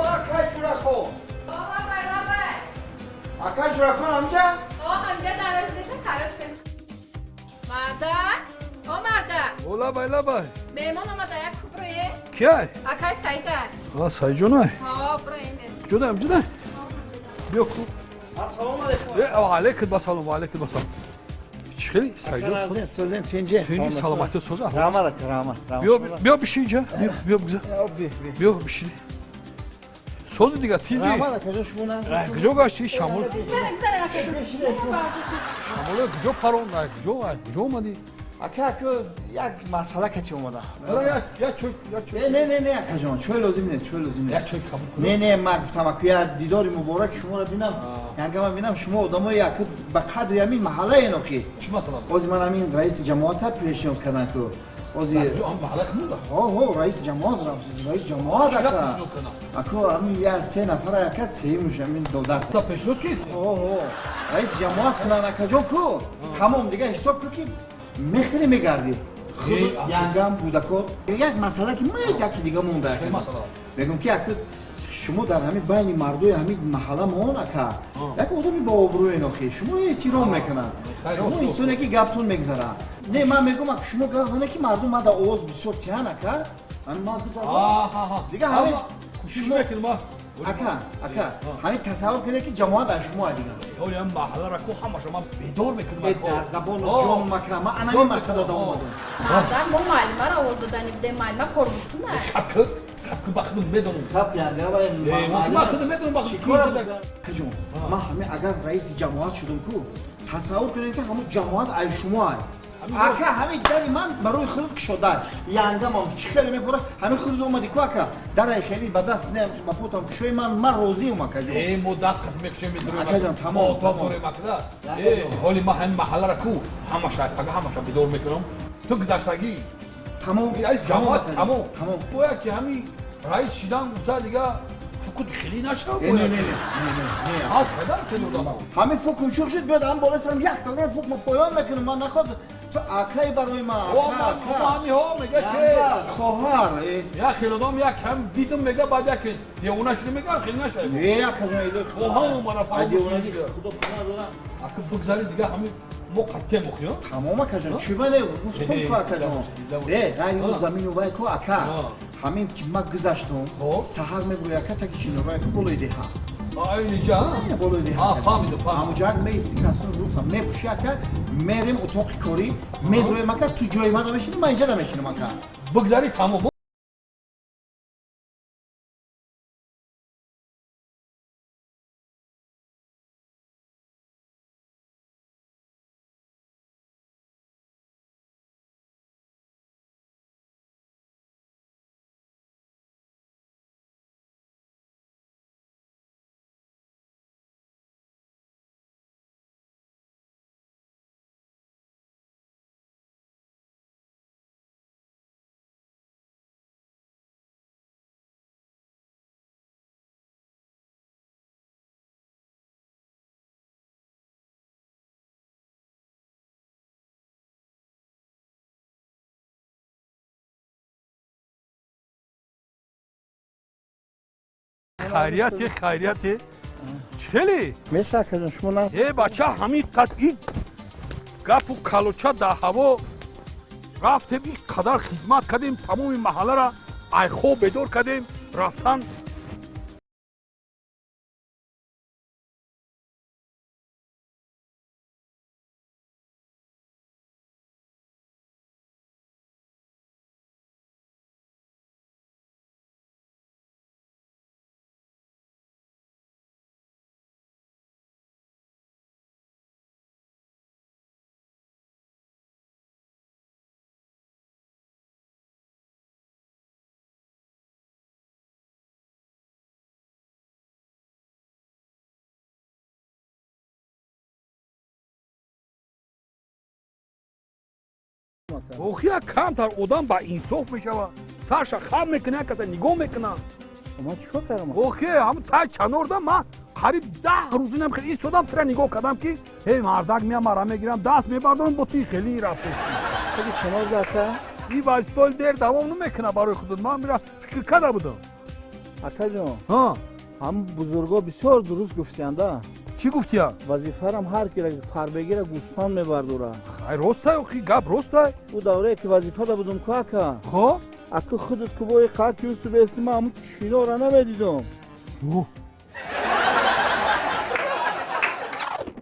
Акай Ҷурахон. Лабай, лабай. Акай Ҷурахон ҳамҷа? О, ҳамҷа дароз неса хароч кун. Мардак, о мардак. О, лабай, лабай. Меҳмон омада, як куброе. Кияй? Акай Саида. А, Саиҷонай? Ҳо, броем. Куҷода, ҳамҷода? Биё ку. Ассалому алайкум. Э, алайкум ассалом, ва алайкум ассалом. Чӣ хели Саиҷон? Созен тинҷе. Тинҷи, саломатӣ соза. Раҳмат, ака, раҳмат. Биё, биё биши инҷа. Биё, биё бигзар. Биё биши. Сози дига тинҷи. Раҳмат, акаҷон, шумо на. Куҷо гашти шамол? Гузарен, гузарен, акай. Шамоле куҷо паронда? Куҷо, куҷо омадӣ? Ака, ака, як масъала кати омадам. Ҳала як, як чой, як чой. Не, не, не, не, акаҷон, чой лозим нест, чой лозим нест. Як чой қабул кун. Не, не, ман гуфтам, ака, як дидори муборак шуморо бинам. Янга ман бинам шумо одамои як ба қадри ҳамин маҳалла енохи. Чӣ масъала? Ози ман ҳамин раиси ҷамоата пешниҳод кардам ку. Ози Куҷо ҳам маҳалла кунда? Ҳо, ҳо, раиси ҷамоат рафт, раиси ҷамоат Чӣ ака. пешниҳод кардам? Ака, ҳамин як се нафара ака сеюмш ҳамин додар. Та пешниҳод ки? Ҳо, ҳо, раиси ҷамоат кунан акаҷон ку. Тамом дига ҳисоб ку ки мехӯри мегардӣ. Э, Янгам кӯдакот. Як масъала ки май яки дига монда. Чӣ масъала? Мегӯм ки ака шумо дар ҳамин байни мардуи ҳамин маҳалламон ака як одами бообрӯен охи шумо эҳтиром мекунанд. Хайр, Шумо рост, инсоне ки гаптон мегзарад. Не, ман мегӯм ака шумо гап зане ки мардум мада овоз бисёр тиҳан ака. Ҳамин ман гузарам. Аҳа. Дига ҳамин кӯшиш мекунам. Ака, ака, ҳамин тасаввур кунед ки ҷамоат аз шумо дига. Ҳоли ҳам маҳалларо ку ҳамаша ман бедор мекунам. Э, дар забону ҷон мака, ман анами масъала да омадам. Мардак, мо муаллимаро овоз додани будем, муаллима кор бутуна. Хаб ку, хаб ку, ба худам медонам. Хаб янга ва Э, ман худам медонам ба Чӣ кора буда? Акаҷон, ман ҳамин агар раиси ҷамоат шудам ку, тасаввур кунед ки ҳамун ҷамоат ай шумо ай. Ака, ҳамин дари ман барои худат кушода. Янгамам чӣ хеле мефура, ҳамин худат омадӣ ку ака. Дарай хеле ба даст не, ба потам кушои ман, ман розиам акаҷон. Э, мо даст қаф мекушем медурем. Акаҷон, тамом, Мо тамом. дорем акда. Э, ҳоли ман ҳамин маҳалларо ку ҳамаша пага ҳамаша бедор мекунам. Ту гузаштагӣ. Тамом, Раис ҷамоат акаҷон, тамом. Тамом. Бояд ки ҳамин раис шидан гуфта дига фукут хеле нашав. Э, не, не, не, не, не, не. Аз хайдан хеле одам. Ҳамин фук кунчуқ шуд, биёд ҳам болои сарам як тазан фук ма поён мекунам, ман наход ту акай барои ман, ака, ака. Ҳамиҳо мега ки Янга, хоҳар, э. як хеле одам як ҳам дидам мега баъд як девона шуда мега хеле нашав. Э, акаҷон, илоҳи худо. Оҳо, мана фаромӯш Ай, девонагӣ, кардӣ. худо паноҳ дорад. Ака бигзари дига ҳамин мо қаттем охиё. Тамом акаҷон, чӣ мане гуфтам ку акаҷон. Э, ғайри ӯ замину вай ку ака. Ҳамин ки ман гузаштам, саҳар мебурӯй ака таки чинорай ку болои деҳа. Айниҷа? Айна болои деҳа. А, фаҳмидам, фаҳмидам. Ҳамуҷак меисти касун рӯза мепӯши ака, мерем утоқи корӣ, медроем ака, ту ҷои ман намешинӣ, ман инҷа намешинам ака. Бигзари тамом. Хайрияте, хайрияте. Чӣ хеле? Меша акаҷон, шумо на. Э, бача, ҳамин қад ин гапу калоча дар ҳаво рафтем, ин қадар хизмат кардем, тамоми маҳалларо айхоб бедор кардем, рафтан. Охи, як камтар одам ба инсоф мешавад, сарша хам мекуна, як каса нигоҳ мекуна. Ман чӣ кор кардам? Охи, ҳам тай чанорда ман қариб 10 рӯз инам хеле истодам, тира нигоҳ кардам ки эй мардак меям, мара мегирам, даст мебардорам, бо ти хеле рафтем. Хеле чанор да ака? Ин вазифаи дер давом намекуна барои худат. Ман мера фикр карда будам. Акаҷон, ҳам бузурго бисёр дуруст гуфтиянд. Чӣ гуфтиянд? Вазифарам ҳар кира фарбегира гӯспанд мебардора. Ай, ростай, охи гап ростай. Ӯ даврае ки вазифада будум ку, ака, хоб, ака, худат ку бои қак юсуб эсти, ман ҳамун чинора намедидум.